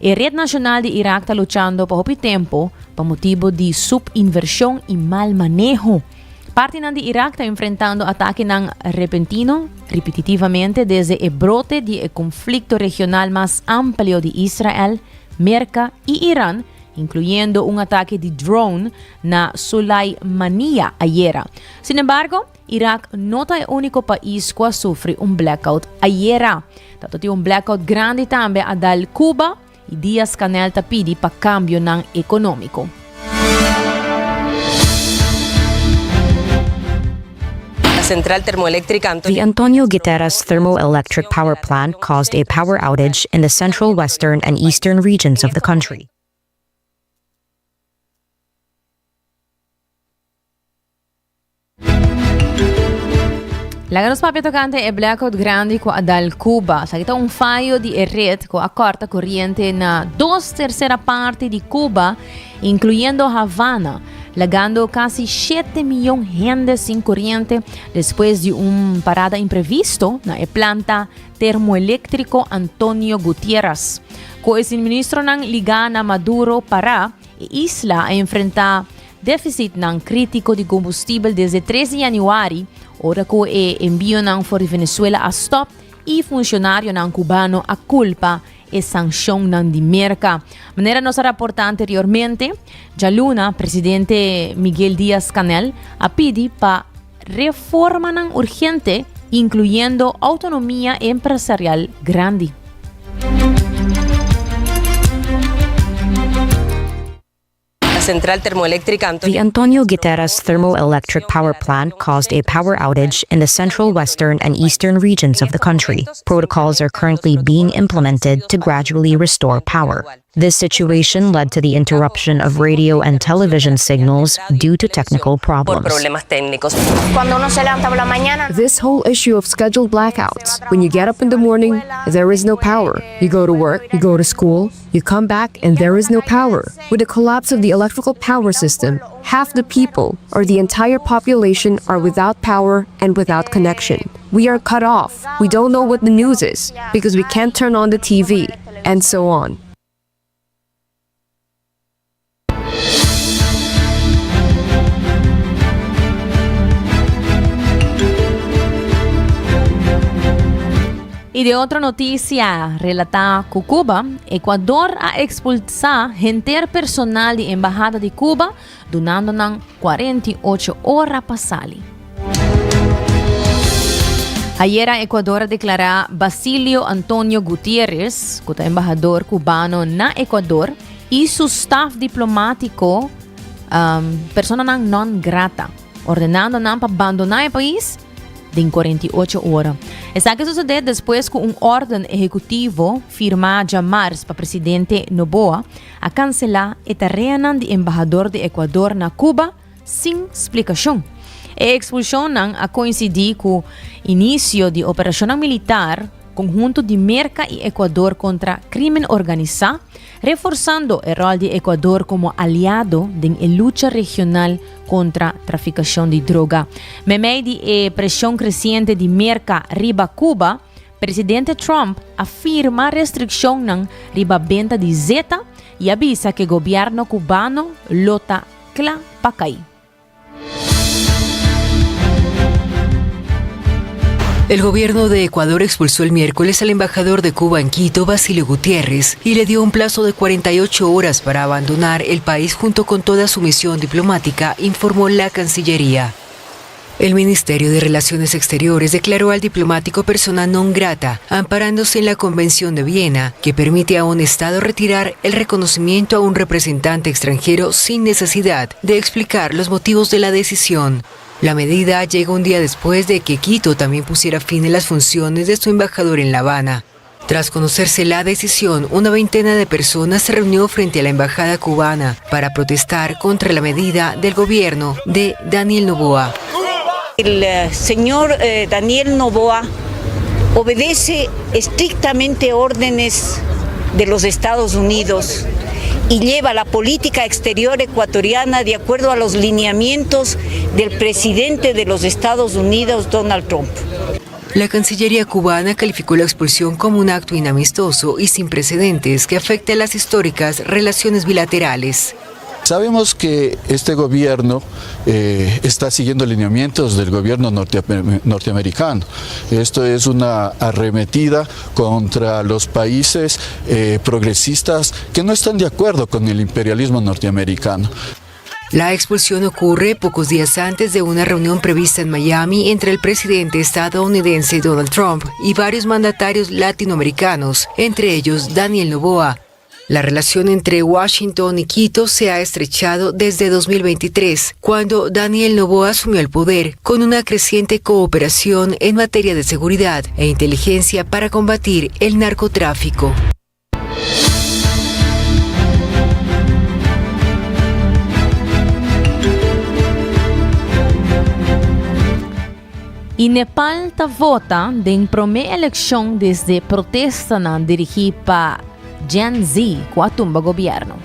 E red nacional di Irak ta luchando pa hopi tempo pa motibo di subinversion y mal maneho. Partinan di Irak ta enfrentando atakenan repentino ripetitivamente desde e brote di e conflicto regional mas amplio di Israel, Merca y Iran, incluyendo un atake di drone na Sulaimaniya ayera. Sin embargo, Irak no ta e úniko pais ku a sufri un blackout ayera. Tato tin un blackout grandi tambe a dal Cuba i Díaz-Canel ta pidi pa kambionan ekonómiko. The Antonio Guiteras thermoelectric power plant caused a power outage in the central, western, and eastern regions of the country. Laga nos papia tocante e blackout grandi cu a dal Cuba. Esaki ta un fayo di e red cu a corta corriente na dos tercera parti di Cuba, incluyendo Havana, lagando casi 7 miyon hende sin corriente despues di un parada imprevisto na e planta termoeléctrico Antonio Gutierrez. Cu e suministronan ligá na Maduro para, e isla a enfrenta Déficitnan krítiko di kombustibel desde tres di yanüari, ora ku e enbionan for di Venezuela a stòp i funshonarionan kubano a kulpa e sanshonnan di Merka. Manera nos a raportá anteriormente, djaluna presidente Miguel Díaz-Canel a pidi pa reformanan urgente, inkluyendo outonomia empresarial grandi. The Antonio Guiteras thermoelectric power plant caused a power outage in the central, western, and eastern regions of the country. Protocols are currently being implemented to gradually restore power. This situation led to the interruption of radio and television signals due to technical problems. This whole issue of scheduled blackouts, when you get up in the morning, there is no power. You go to work, you go to school, you come back and there is no power. With the collapse of the electrical power system, half the people or the entire population are without power and without connection. We are cut off. We don't know what the news is because we can't turn on the TV and so on. Y di otro noticia relata cu Cuba, Ecuador a expulsa henter personal di embahada di Cuba, dunando nan 48 ora pa sali. Ayera Ecuador a declara Basilio Antonio Gutierrez, cu ta embahador cubano na Ecuador, y su staff diplomatico um, personanan non grata, ordenando nan pa bandona e pais den 48 ora. Esaki a sosodé despues ku un órden ehekutivo firmá djamars pa presidente Noboa a kanselá e tareanan di embahador di Ecuador na Cuba sin splikashon. E ekspulshonnan a koinsidí ku inisio di operashonnan militar konhunto di Merka i Ecuador kontra krímen organisá, reforsando e ròl di Ecuador komo aliado den e lucha regional kontra trafikashon di droga. Meimei di e preshon kresiente di Merka riba Cuba, Presidente Trump a firma restrikshonnan riba benta di zeta i a bisa ku e gobièrnu kubano lo ta kla pa kai. El gobierno de Ecuador expulsó el miércoles al embajador de Cuba en Quito, Basilio Gutiérrez, y le dio un plazo de 48 horas para abandonar el país junto con toda su misión diplomática, informó la Cancillería. El Ministerio de Relaciones Exteriores declaró al diplomático persona non grata, amparándose en la Convención de Viena, que permite a un Estado retirar el reconocimiento a un representante extranjero sin necesidad de explicar los motivos de la decisión. La medida llega un día después de que Quito también pusiera fin a las funciones de su embajador en La Habana. Tras conocerse la decisión, una veintena de personas se reunió frente a la embajada cubana para protestar contra la medida del gobierno de Daniel Noboa. El eh, señor eh, Daniel Noboa obedece estrictamente órdenes de los Estados Unidos y lleva la política exterior ecuatoriana de acuerdo a los lineamientos del presidente de los Estados Unidos, Donald Trump. La Cancillería cubana calificó la expulsión como un acto inamistoso y sin precedentes que afecta a las históricas relaciones bilaterales. Sabemos que este gobierno eh, está siguiendo lineamientos del gobierno norteamericano. Esto es una arremetida contra los países eh, progresistas que no están de acuerdo con el imperialismo norteamericano. La expulsión ocurre pocos días antes de una reunión prevista en Miami entre el presidente estadounidense Donald Trump y varios mandatarios latinoamericanos, entre ellos Daniel Noboa. La relación entre Washington y Quito se ha estrechado desde 2023, cuando Daniel Noboa asumió el poder, con una creciente cooperación en materia de seguridad e inteligencia para combatir el narcotráfico. Y Nepal ta vota den prome eleccion desde protestanan dirigi pa Gen Z cu a tumba gobierno.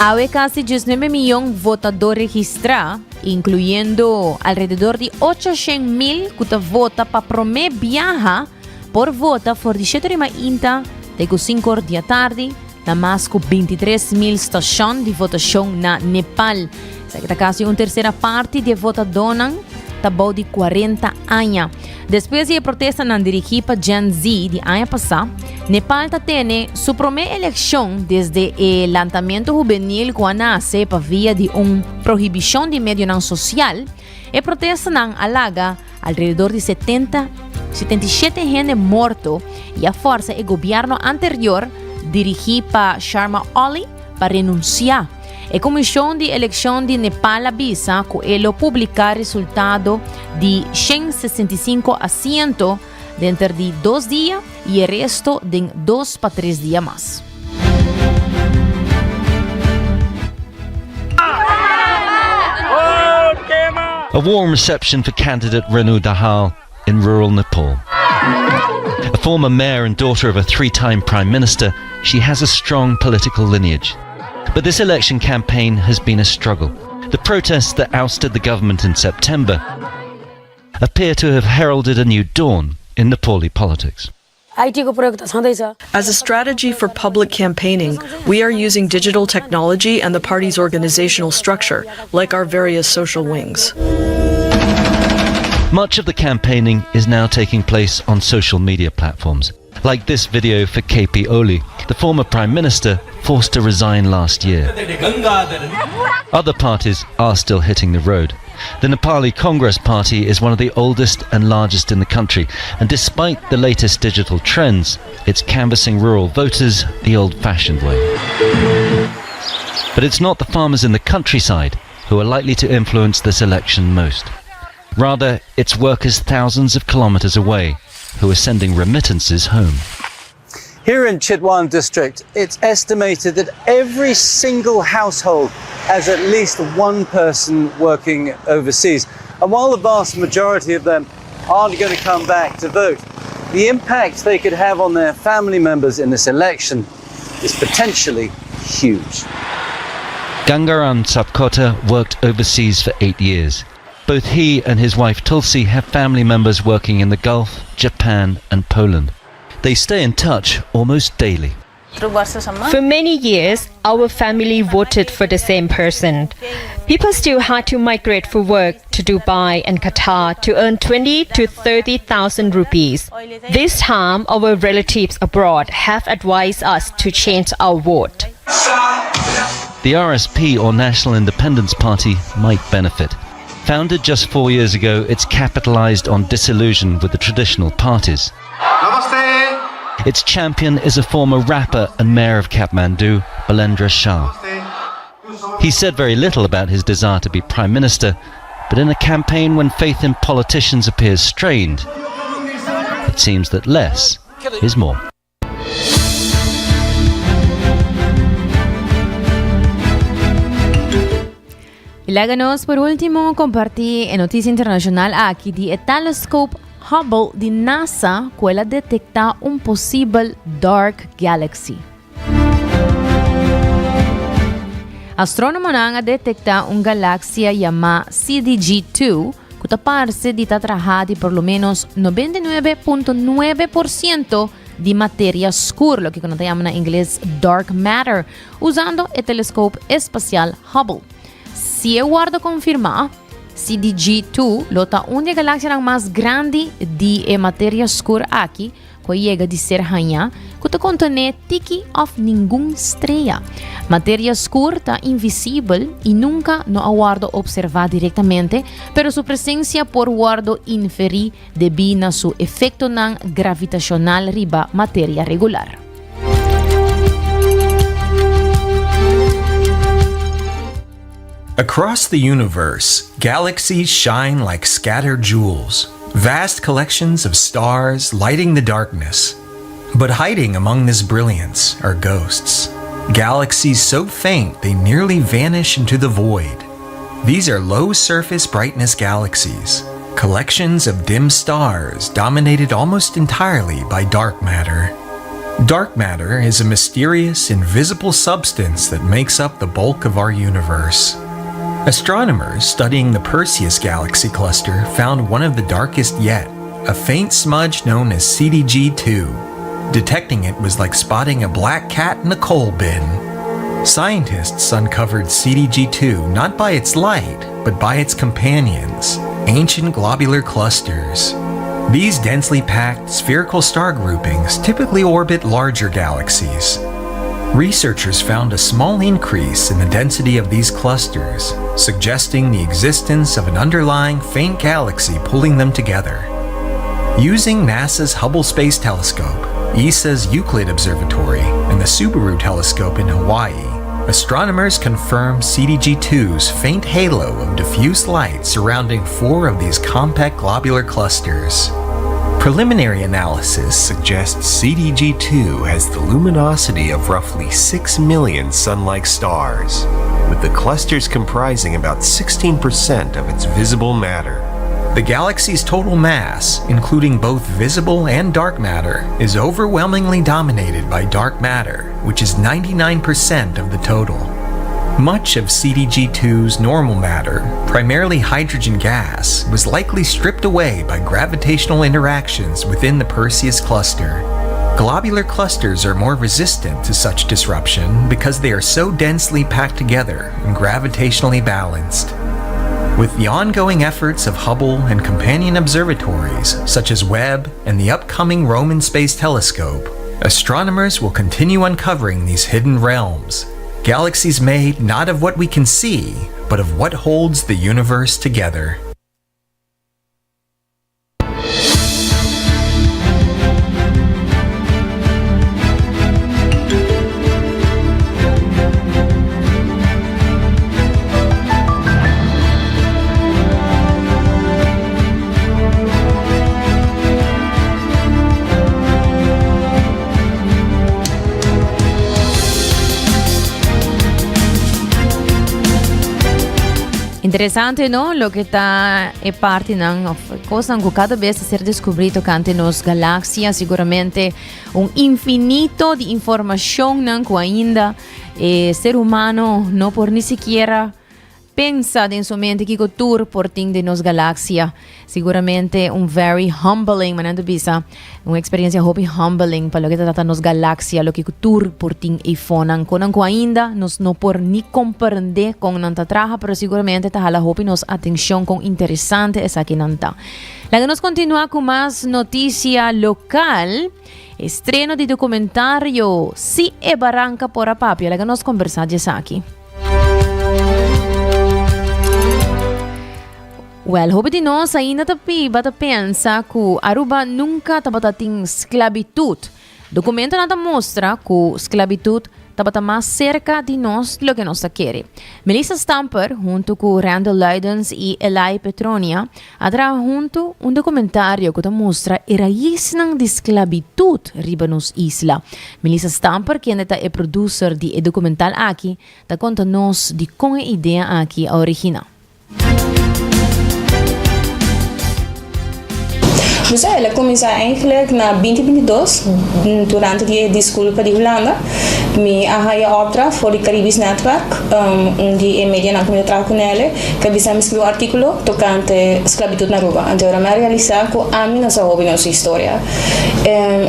Awe casi diesnuebe miyon votador registra, incluyendo alrededor di ochoshen mil cu ta vota pa prome biaha, por vota for di shete ora mainta te cu cinco or di atardi na mas cu bintitres mil stacion di votacion na Nepal. Esaki ta casi un tercera parti di e votadonan ta bou di cuarenta aña. Despues di e protestanan dirigi pa Gen Z di aña pasa, Nepal ta tene su prome eleccion desde e lantamiento hubenil cu a nace pa via di un prohibicion di medionan social. E protestanan a laga alrededor di setenta, 77 hende morto y a forsa e gobierno anterior dirigi pa Sharma Oli pa renuncia. E Comision di Eleccion di Nepal a bisa cu e lo publica resultado di 165 asiento denter di dos dia y e resto den dos pa tres dia mas. A warm reception for candidate Renu Dahal in rural Nepal. A former mayor and daughter of a three-time prime minister, she has a strong political lineage. But this election campaign has been a struggle. The protests that ousted the government in September appear to have heralded a new dawn in Nepali politics. As a strategy for public campaigning, we are using digital technology and the party's organizational structure, like our various social wings. Much of the campaigning is now taking place on social media platforms, like this video for KP Oli, the former prime minister forced to resign last year. Other parties are still hitting the road. The Nepali Congress Party is one of the oldest and largest in the country, and despite the latest digital trends, it's canvassing rural voters the old fashioned way. But it's not the farmers in the countryside who are likely to influence this election most. Rather, it's workers thousands of kilometers away who are sending remittances home. Here in Chitwan district, it's estimated that every single household has at least one person working overseas. And while the vast majority of them aren't going to come back to vote, the impact they could have on their family members in this election is potentially huge. Gangaram Sapkota worked overseas for eight years. Both he and his wife Tulsi have family members working in the Gulf, Japan, and Poland. They stay in touch almost daily. For many years, our family voted for the same person. People still had to migrate for work to Dubai and Qatar to earn 20 to 30,000 rupees. This time, our relatives abroad have advised us to change our vote. The RSP or National Independence Party might benefit. Founded just four years ago, it's capitalized on disillusion with the traditional parties. Namaste. Its champion is a former rapper and mayor of Kathmandu, Balendra Shah. He said very little about his desire to be prime minister, but in a campaign when faith in politicians appears strained, it seems that less is more. Y laga nos por ultimo comparti e noticia internacional aki di e telescope Hubble di NASA cu el a detecta un posibel dark galaxy. Astronomonan a detecta un galaxia yama CDG2 cu ta parce di ta traha di por lo menos 99.9% di materia scur, loke cu nan ta yama na ingles dark matter, usando e telescope espacial Hubble. Si e wordo confirma, CDG2 lo ta un di e galaxianan mas grandi di e materia scur aki cu a yega di ser haña, cu ta contene tiki of ningun strea. Materia scur ta invisibel y nunca no a wordo observa directamente, pero su presencia por wordo inferi debí na su efectonan gravitacional riba materia regular. Across the universe, galaxies shine like scattered jewels, vast collections of stars lighting the darkness. But hiding among this brilliance are ghosts. Galaxies so faint they nearly vanish into the void. These are low surface brightness galaxies, collections of dim stars dominated almost entirely by dark matter. Dark matter is a mysterious, invisible substance that makes up the bulk of our universe. Astronomers studying the Perseus galaxy cluster found one of the darkest yet, a faint smudge known as CDG2. Detecting it was like spotting a black cat in a coal bin. Scientists uncovered CDG2 not by its light, but by its companions, ancient globular clusters. These densely packed spherical star groupings typically orbit larger galaxies. Researchers found a small increase in the density of these clusters, suggesting the existence of an underlying faint galaxy pulling them together. Using NASA's Hubble Space Telescope, ESA's Euclid Observatory, and the Subaru Telescope in Hawaii, astronomers confirmed CDG2's faint halo of diffuse light surrounding four of these compact globular clusters. Preliminary analysis suggests CDG2 has the luminosity of roughly 6 million sun like stars, with the clusters comprising about 16% of its visible matter. The galaxy's total mass, including both visible and dark matter, is overwhelmingly dominated by dark matter, which is 99% of the total. Much of CDG2's normal matter, primarily hydrogen gas, was likely stripped away by gravitational interactions within the Perseus cluster. Globular clusters are more resistant to such disruption because they are so densely packed together and gravitationally balanced. With the ongoing efforts of Hubble and companion observatories such as Webb and the upcoming Roman Space Telescope, astronomers will continue uncovering these hidden realms, galaxies made not of what we can see, but of what holds the universe together. Interesante, no? Loke ta e partinan of cosnan cu cada bes ta ser descubrí tocante nos galaxia. Seguramente un infinito di informacionnan cu ainda e ser humano no por ni sikiera pensa den su mente kiko tur por tin den nos galaxia. Siguramente un very humbling, manera ta bisa, un experiencia hopi humbling pa loke ta trata nos galaxia, loke ku tur por tin eifonan, konan ku ainda nos no por ni comprende kon nan ta traha, pero siguramente ta hala hopi nos atencion kon interesante esakinan ta. Laga nos continua ku mas noticia local. Estreno di documentario Si e Baranca por a Papia. Laga nos conversa di esaki. Wel, hopi di nos ainda ta biba ta pensa ku Aruba nunka tabata tin sklabitut. Dokumentonan ta mustra ku sklabitut tabata mas serka di nos di loke nos ta kere. Melissa Stamper huntu ku Randall Luidens i Elai Petronia a traha huntu un dokumentario ku ta mustra e raisnan di sklabitut riba nos isla. Melissa Stamper, kende ta e producer di e dokumental aki, ta konta nos di kon e idea aki a originá. Dus el a kuminsá eigenlijk na binti bintidos durante di e diskulpa di Hulanda. Mi a haya opdracht for di Caribisch Netwerk, un di e medianan ku mi ta traha ku nele, ku a bisa mi skirbi un artíkulo tokante sklabitut na Aruba. Anto ora mi a realisá ku ami no sa hopi nos historia.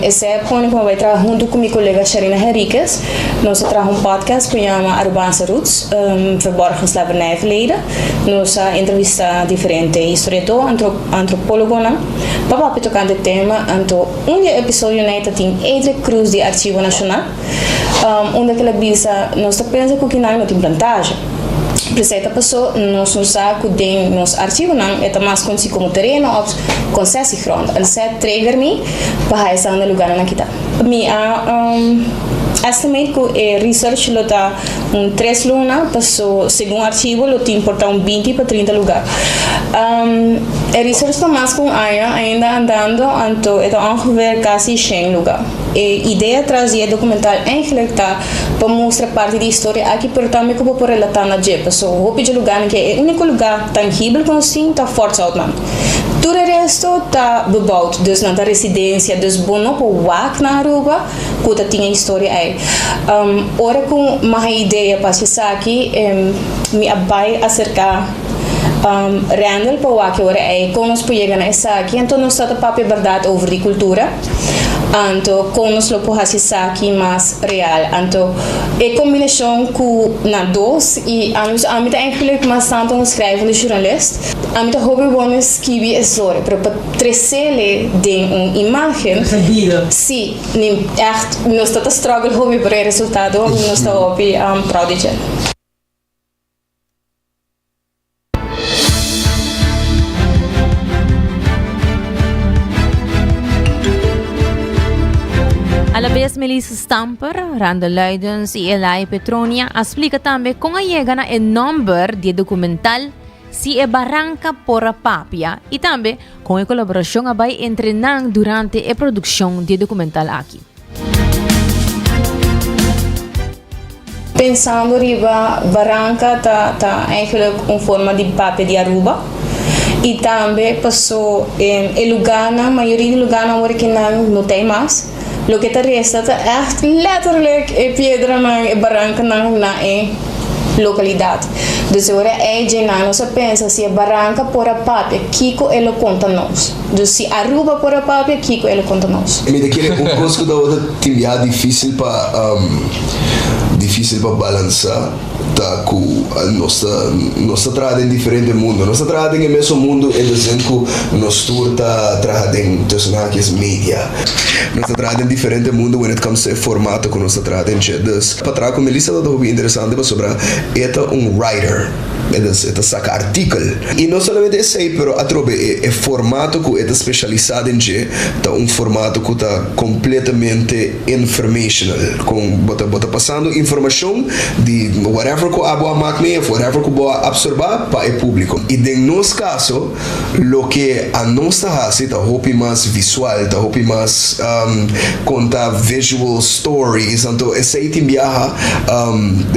Esei a pone ku mi a bai traha huntu ku mi kolega Sharina Henriquez. Nos a traha un podcast ku yama Arubaanse Roots, Verborgen Slavernijverleden. Nos a entrevistá diferente historiadó, antropólogonan pa papia tokante e tema. Anto un di e episodionan ta tin Edric Cruz di Archivo Nashonal, unda ku el a bisa nos ta pensa ku kinan no tin plantage. Presei ta pasó nos no sa ku den nos archivonan e ta mas konosí komo tereno òf konsesiegrond. Esei a trigger mi pa haña sa unda lugánan a kita. Mi a estimate ku e research lo ta un tres luna, paso segun archivo lo tin por ta un binti pa trinta lugar. E research ta mas ku un aña ainda andando, anto e ta ongeveer kasi shen lugar. E idea tras di e documental eigenlijk ta pa mustra parti di historia aki pero tambe ku bo por relata na dje, paso hopi dje lugarnan ke e uniko lugar tangibel ku nos tin ta Fort Zoutman. Tur e resto ta bebouwd, dus nan ta residencia, dus bo no por wak na Aruba cu ta tin e historia ey. Ora cu mi a haña idea pa haci esaki, mi a bay acerca Randall pa wak e ora ey con nos por yega na esaki, anto nos ta ta papia berdad over di cultura. Anto kon nos lo por hasi esaki mas real? Anto e kombinashon ku nan dos i ami ami ta eigenlijk mas tantu un schrijvende journalist. Ami ta hopi bon den skibi e storia, pero pa tresele den un imagen, si, ni echt nos ta ta struggle hopi, pero e resultado nos ta hopi proud di dje. Alabes Melissa Stamper, Randall Luidens y Elai Petronia a splica tambe con a yega na e nomber di e documental Si e Baranca por a Papia y tambe con e colaboracion a bay entre nan durante e produccion di e documental aki. Pensando riba baranca ta ta eigenlijk un forma di papia di Aruba y tambe paso e lugarnan, mayoria di lugarnan awor aki nan no ta ey mas, loke ta resta ta echt letterlijk e piedranan, e barancanan na e localidad. Dus e ora ey dje-nan nos a pensa si e baranca por a papia kico e lo conta nos. Dus si Aruba por a papia, kiko e lo konta nos? Mi ta kere un kos ku tabata tin biaha difísil pa difísil pa balansá ta ku nos ta nos ta traha den diferente mundu. Nos ta traha den e mesun mundu in de zin ku nos tur ta traha den tussen haakjes media. Nos ta traha den diferente mundu when it comes to e formato ku nos ta traha den dje. Dus pa traha ku Melissa tabata hopi interesante pasobra e ta un writer. E ta saka artikel. I no solamente esei, pero atrobe e formato ku e ta spesialisá den dje ta un formato ku ta kompletamente informational. Kon bo ta bo ta pasando informashon di whatever. whatever ku abo a mak mee of whatever ku bo a absorbá pa e públiko. I den nos kaso loke anos ta hasi ta hopi mas visual, ta hopi mas konta visual stories, anto esei tin biaha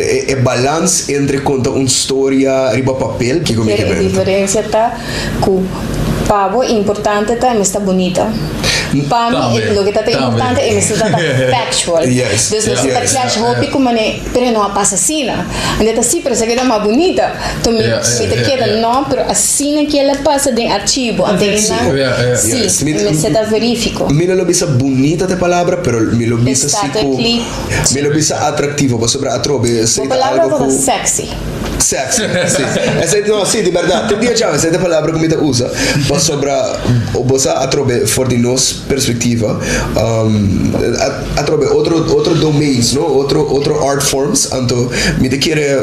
e balans entre konta un storia riba papel, kiko mi ke E benta. diferensia ta ku pa bo importante ta e mester ta bunita. Pa mi e loke ta ta importante e mester ta ta factual. Dus nos ta clash hopi ku mane pero e no a pasa asina. Ande ta si pero esaki ta mas bunita. To mi mi ta keda no pero asina ke el a pasa den archivo ante e nan si e mester ta verifico. Mi no lo bisa bunita ta e palabra pero mi lo bisa si ku mi lo bisa atractivo pasobra atrobe esei ta algo ku. Bo palabra ta sexy. Sexy, si. Esei, no, si, di bèrdat. Tur dia djawe, esei ta e palabra ku mi ta usa pasobra bo sa atrobe for di nos perspektiva, atrobe otro otro domains, no, otro otro art forms, anto mi ta kere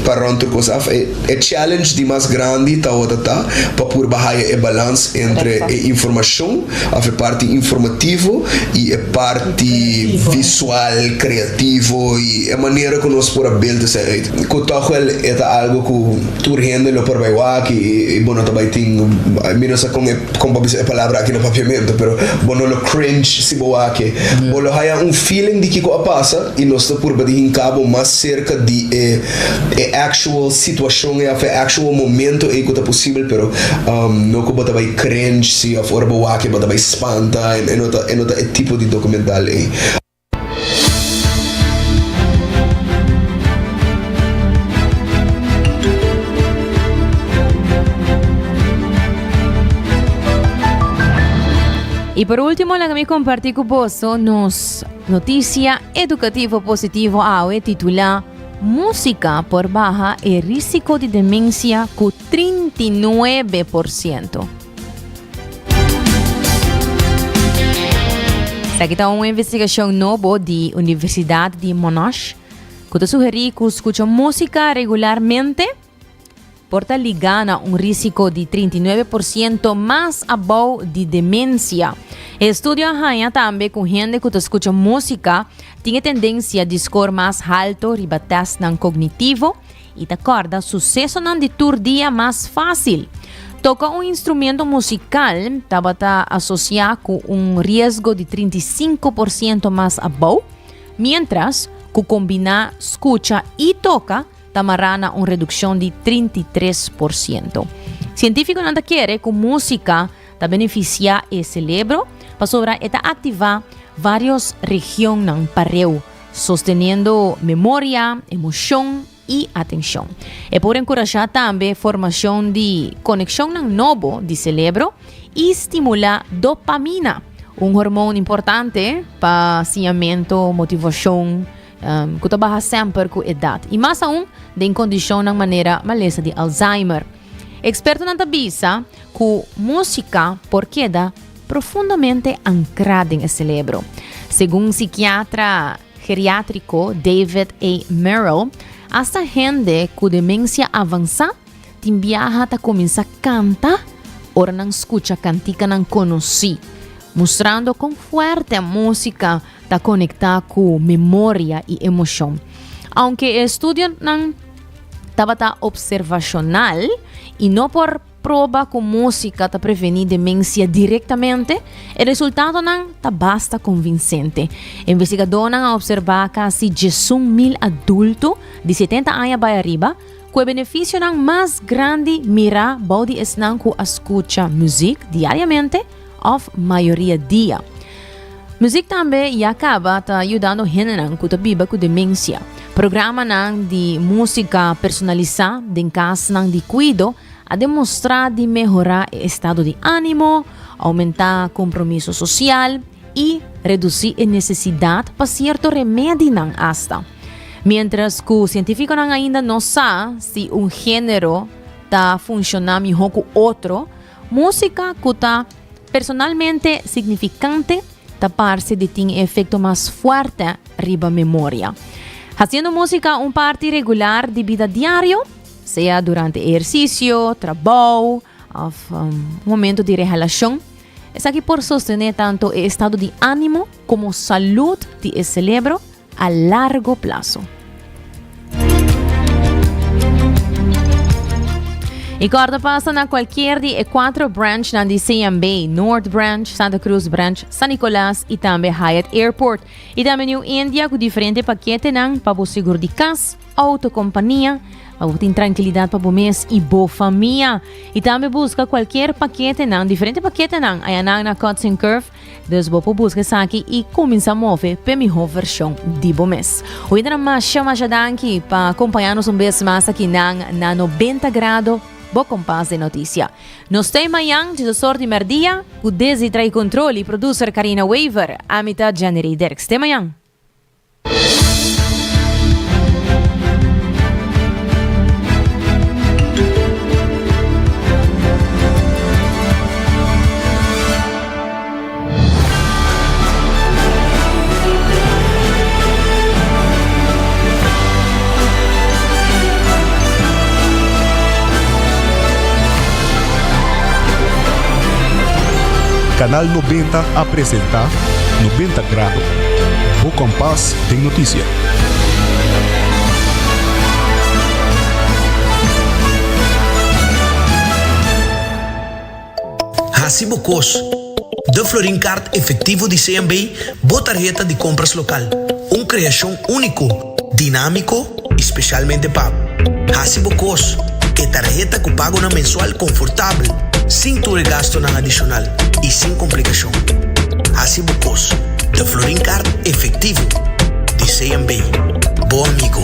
pa rònt tur kos af, e e challenge di mas grandi tawata ta pa purba haya e balans entre e informashon òf e parti informativo i e parti visual, kreativo i e manera ku nos por a build esei uit. Ku tòg wèl e ta algu ku tur hende lo por bai wak i bo no ta bai tin, mi no sa kon e kon pa bisa e palabra aki na papiamentu, pero bo no lo cringe si bo wak e. Bo lo haya un feeling di kiko a pasa i nos ta purba di hinka bo mas serka di e e actual situashon ei òf e actual momento ei ku ta posibel, pero no ku bo ta bai cringe si òf ora bo wak e bo ta bai spanta, e no ta e no ta e tipo di dokumental ei. Y por último, laga mi compartí cu boso nos noticia educativo positivo awe titula Música por baha e risico di demencia cu 39%. Esaki ta un investigashon nobo di Universidat di Monash ku ta sugerí ku skucha músika regularmente por ta ligá na un rísiko di 39% mas abou di demensia. E estudio a haña tambe ku hende ku ta skucha músika tin e tendensia di skor mas halto riba tèstnan kognitivo i ta kòrda susesonan di tur dia mas fásil. Toka un instrumento musikal tabata asosiá ku un riesgo di 35% mas abou, miéntras ku kombiná skucha i toka ta mará na un redukshon di 33%. Sientífikonan ta kere ku músika ta benefisiá e selebro pasobra e ta aktivá vários regionnan pareu. Sosteniendo memoria, emocion y atencion. E por encurasha tambe formacion di conexionnan nobo di celebro y stimula dopamina, un hormoon importante pa siñamento, motivacion, cu ta baha semper cu edad y mas aun den condicionnan manera malesa di Alzheimer. Expertonan ta bisa cu musica por keda profundamente ancrá den e celebro. Segun psikiatra geriátrico David A. Merrill, hasta hende cu demencia avansá tin biaha ta cuminsá canta ora nan scucha canticanan conocí, mustrando con fuerte música ta conectá cu memoria i emocion. Aunke e estudionan tabata observacional i no por Proba ku músika ta prevení demensia direktamente, e resultadonan ta basta konvinsente. Investigadónan a opservá kasi 11,000 adulto di 70 aña bai ariba ku e benefisionan mas grandi mirá bou di esnan ku a skucha muzik diariamente òf mayoria dia. Muzik tambe ya kaba ta yudando hendenan ku ta biba ku demensia. Programanan di músika personalisá den kasnan di kuido a demostrá di mehorá e estado di ánimo, oumentá kompromiso sosial i redusí e nesesidat pa sierto remedinan asta. Miéntras ku sientífikonan ainda no sa si un género ta funshoná mihó ku otro, músika ku ta Personalmente significante ta parse di tin e efecto mas fuerte riba memoria. Haciendo musica un parti regular di bida diario, sea durante ehercicio, trabou of un momento di rehalacion, esaki por sostene tanto e estado di animo como salud di e celebro a largo plazo. Y corda pasa na cualkier di e cuatro branchnan di CMB, Noord Branch, Santa Cruz Branch, San Nicolas y tambe Hyatt Airport. Y tambe New India cu diferente paketenan pa bo seguro di cas, auto, compania, pa bo tin tranquilidad pa bo mes y bo famia. Y tambe busca cualkier paketenan, diferente paketenan, ayanan na Cuts and Curve. Dus bo por busca esaki y cuminsa move p'e miho version di bo mes. Oyentenan masha masha danki pa acompaña nos un bes mas aki nan na 90 Grado, bo kompas den noticia. Nos ta mañan djesosor di merdia cu Desi trae control y producer Karina Wever. Ami ta Jenny Dirks. Te mañan! Canal 90 a presenta 90 Grado, bo kompas den notisia. Hasi bo kos. De Florin Card Efectivo di CMB, bo tarheta di compras local. Un creacion unico, dinamico y specialmente pa bo. Hasi bo kos. E tarheta cu pagonan mensual confortabel, sin tur e gastonan adicional y sin complicacion. Hasi bo kos. De Florin Card Efectivo di CMB. Bo amigo.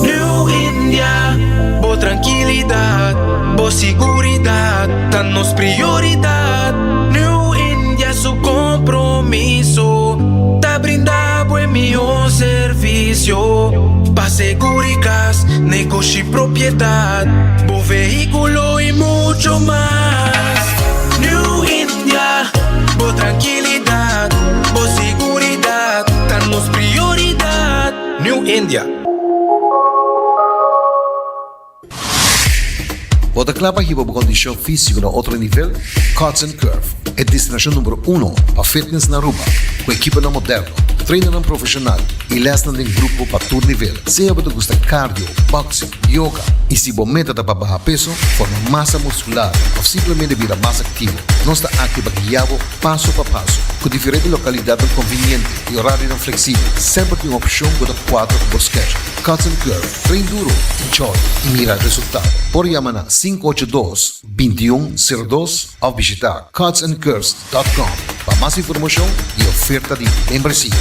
New India, bo trankilidat, bo siguridat ta nos prioridat. New India su kompromiso ta brinda bo e mihó servisio pa seguri kas, negoshi, propiedat, bo vehíkulo i mucho mas. New India, bo trankilidat, bo siguridat ta nos prioridat. New India. Bo ta kla pa hiba bo kondishon físiko na otro nivel? Cuts and Curve, e destinashon number uno pa fitness na Aruba, ku ekiponan moderno, trainernan profeshonal i lèsnan den grupo pa tur nivel. Sea bo ta gusta cardio, boxing, yoga i si bo meta ta pa baha peso, forma masa muskular òf simplemente bira mas aktivo, nos ta aki pa guia bo paso pa paso. Ku diferente lokalidatnan konviniente i orarionan fleksibel, semper tin un opshon ku ta kuadra ku bo schedule. Cuts and Curve, train duro, enjoy i mira resultado. Por yama na 582 2102 òf bishita cutsandcurves dot com pa mas informashon i oferta di membresia.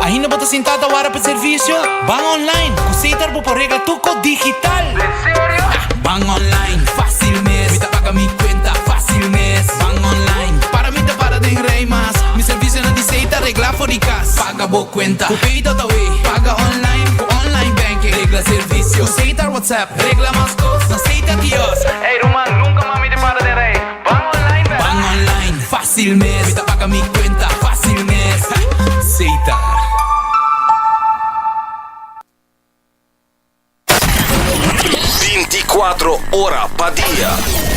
Ainda bo ta sintá ta wara pa servisio? Ban online! Ku Setar bo por regla tur kos digital! Den serio? Ban online, fásil mes! Mi ta paga mi kuenta fásil mes! Ban online, para mi ta para den rei mas! Mi servisionan di Setar regla for di kas! Paga bo kuenta ku Pay.awe! Paga online ku online banking! Regla servisio ku Setar WhatsApp! Regla mas kos na Setar kiosk! Ey ruman, nunka mas mi ta para den rei! Ban online bèl. Ban online, fácil mes. Mi ta paga mi cuenta, fácil mes. Setar. 24 ora pa dia,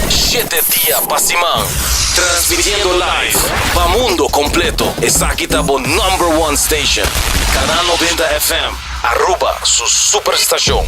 shete dia pa siman. Transmitiendo live pa mundo completo. Esaki ta bo number one station. Canal 90 FM, Aruba su superstacion.